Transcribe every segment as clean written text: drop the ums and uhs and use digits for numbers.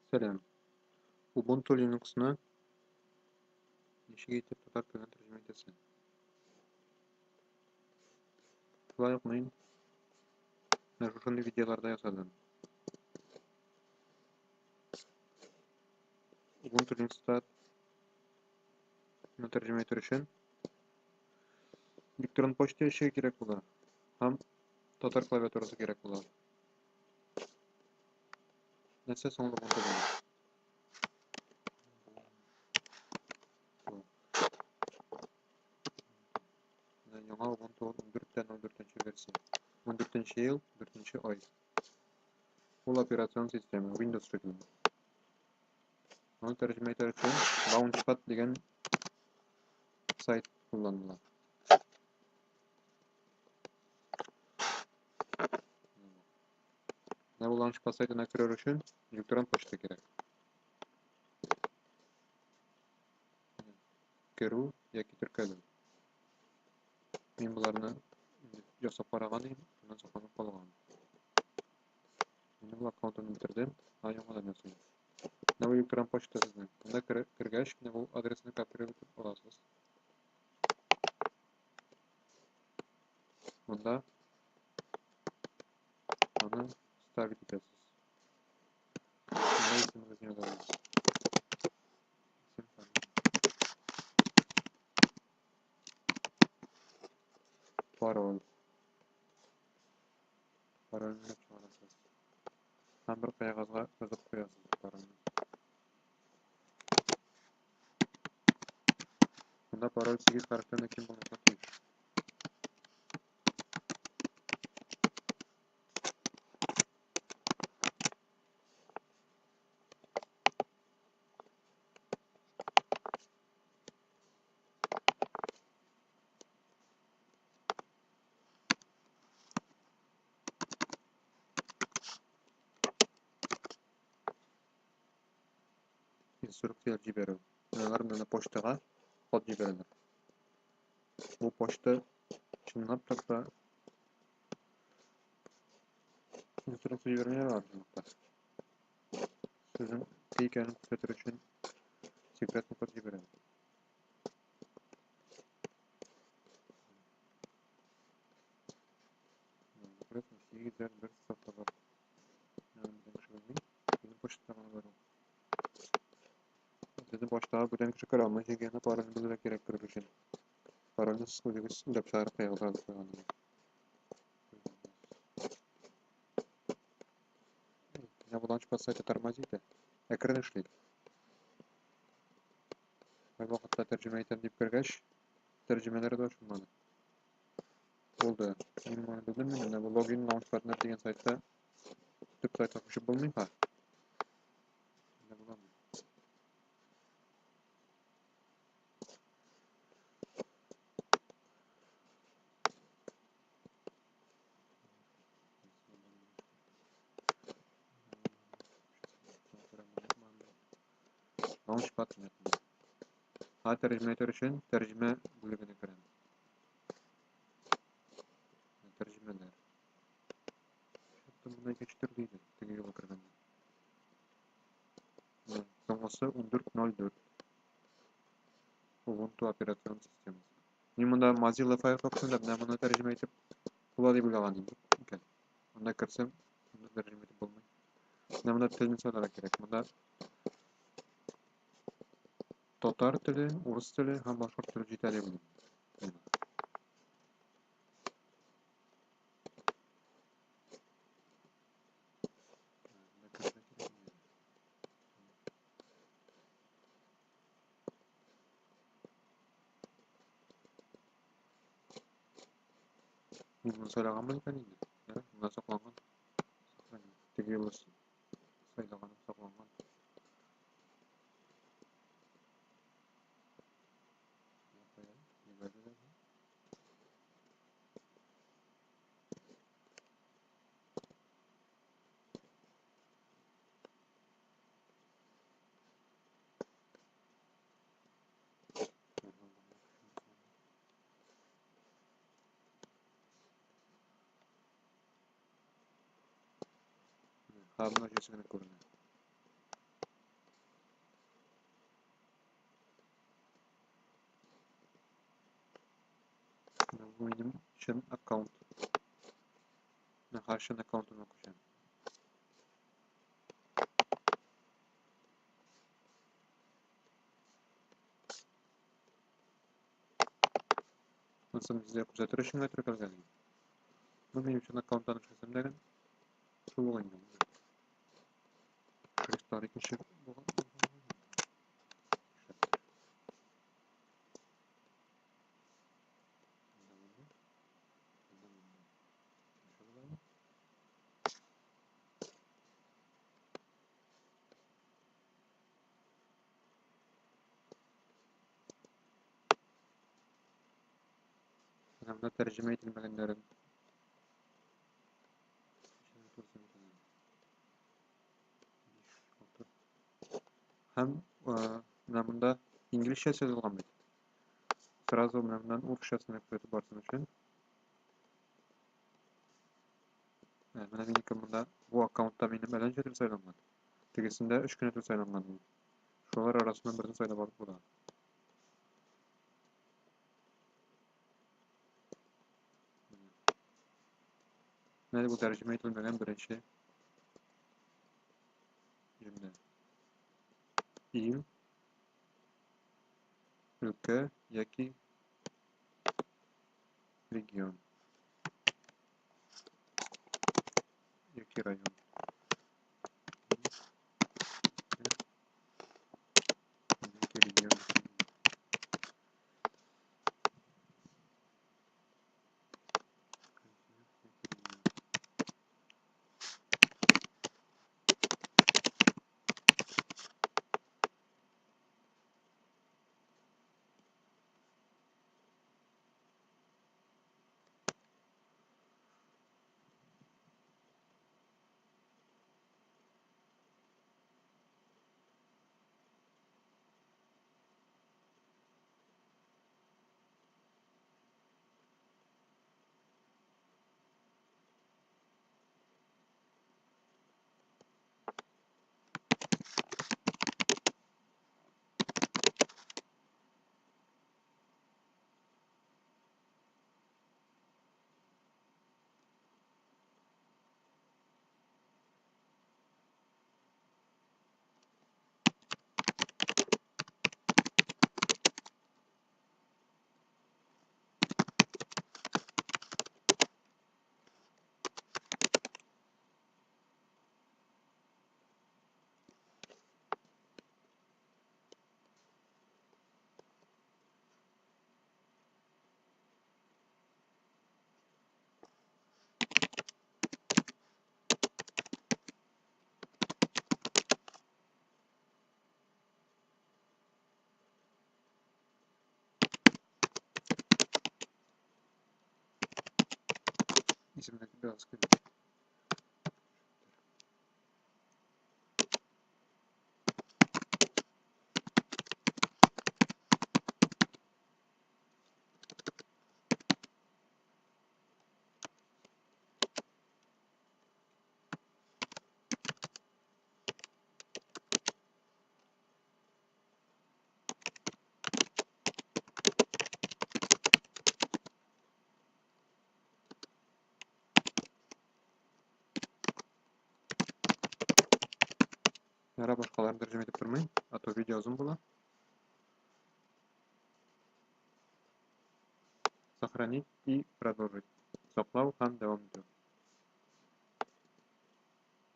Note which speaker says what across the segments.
Speaker 1: Сәлам. Ubuntu Linux'ны ничек итеп татар теленә тәрҗемә итәсе? Шулай ук мин менә шушындый видеоларда ясадым. Ubuntu Linux'та тәрҗемә итәр өчен электрон почта ящигы кирәк була һәм татар клавиатурасы кирәк була. Нәрсә соң Ubuntu Linux? Яңа Ubuntu 14.04 версия. 14 ел, 4 ай. Ул операцион система, Windows шикелле. Аны тәрҗемә итәр өчен Launchpad дигән сайт кулланыла. Менә бу Launchpad сайтына керер өчен электрон почта кирәк. Керү яки теркәлү. Мин боларны ясап караган идем, шуннан сакланып калган. Мин бу аккаунтымны бетердем, ә яңадан ясыйм. Менә бу электрон почта сезнең. Монда кергәч, менә бу адресны копировать итеп аласыз. Монда аны ставить итәсез. Монда исемегезне язасыз. Исем, фамилия. Пароль. Парольне чыгарасыз. Һәм бер кәгазьгә язып куясыз парольне. Монда пароль 8 хәрефтән дә ким булмаска тиеш. Инструкция җибәрү. Алар менә почтага хат җибәрәләр. Бу почта чынлап та инструкция җибәрмиләр алар чынлыкта. Сезнең икәнен күрсәтер өчен секретный код җибәрәләр. Сигез бер сафта бар. Бүтән кеше белми. Безнең почтада гына бар ул. Безнең почтага бүтән кеше керә алмый, чөнки аны парольне белергә кирәк керер өчен. Парольне сез үзегез уйлап чыгарып куягыз язып куйган. Менә бу Launchpad сайты тормозит, әкрен эшли. Кайвакытта тәрҗемә итәм дип кергәч, тәрҗемәләре дә ачылмады. Булды. Мин моны белдем инде. Менә бу логин Launchpad.net дигән сайтта төп сайтка күчеп булмый ха. Менә буламы? Launchpad.net. Ha, тәрҗемә итәр өчен тәрҗемә бүлегенә керәм. Тәрҗемәләр. Хәтта монда икенче төрле иде, теге юлы кергәндә. Соңгысы 14.04. Ubuntu операцион системасы. Мин монда Mozilla Firefox-ны да менә моны тәрҗемә итеп була дип уйлаган идем икән. Монда керсәм, монда тәрҗемә итеп булмый. Менә монда телне сайларга кирәк. Монда татар теле, урыс теле һәм башкорт теле җитә дип уйлыйм. Мин моны сайлаганмын икән инде. Монда сакланган. Теге юлы сайлаганым сакланган. Һәм җисеме күренә. Бу минем чын аккаунт. Менә хәзер чын аккаунтыма күчәм. Монсын безгә күрсәтер өчен генә теркәлгән. Бу минем чын аккаунттан эшләсәм дә шул ук инде. Шрифтлар икенче булган. Менә монда тәрҗемә ителмәгәннәрен. Һәм менә монда инглизчә язылган бит. Сразу менә моннан урысчасына күрсәтеп барсын өчен. Менә минеке монда бу аккаунтта минем әллә ничә тел сайланган. Тегесендә 3 кенә тел сайланган. Шулар арасыннан берсен сайлап алып була. Менә бу тәрҗемә ителмәгән беренче җөмлә. Ил, өлкә яки регион яки район. Яки регион. Исемлек biraz килә. Яра башкаларын тәрҗемә итеп тормыйм, а то видео озын була. Сохранить и продолжить. Саклау һәм дәвам итү.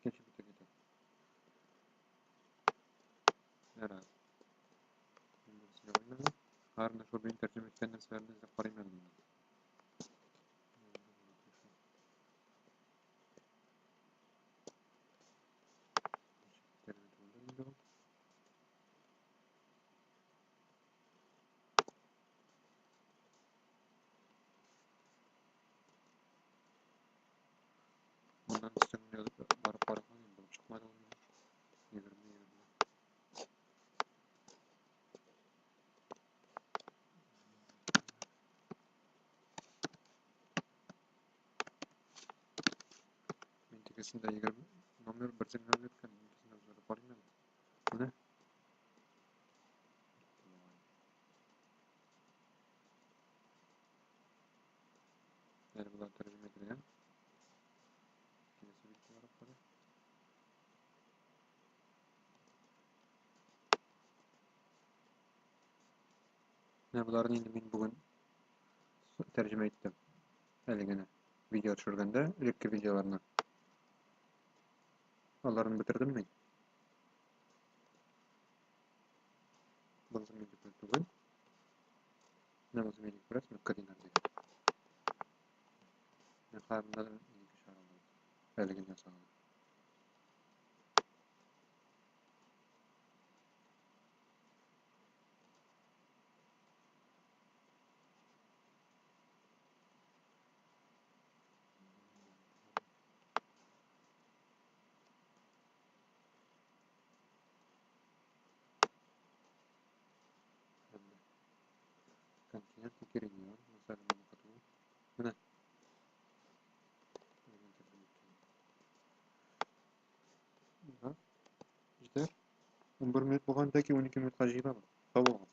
Speaker 1: Икенче битә китә. Яра. Һәр шул мин тәрҗемә иткән нәрсәләрне эзләп карыйм әле монда. Моннан өстеңне язып барып караган инде булып чыкмады ул минем. 20 20. Мин тегесендә 20 номер бер сигнал йөрткән, икесендә үзгәртеп карыйм әле. Менә. Менә боларны инде мин бүген тәрҗемә иттем. Әле генә видео төшергәндә, элекке видеоларны. Аларын бетердем мин. Монысы минеке түгел. Менә монысы минеке, күрәсезме? Кадинар дигән. Менә хәзер монда да минеке чыгарылды. Әле генә ясалган. Континент ике регион, мәсәлән, моныкы түгел. Менә. Җитәр. 11 минут булган, тәки 12 минутка җыела. Сау булыгыз.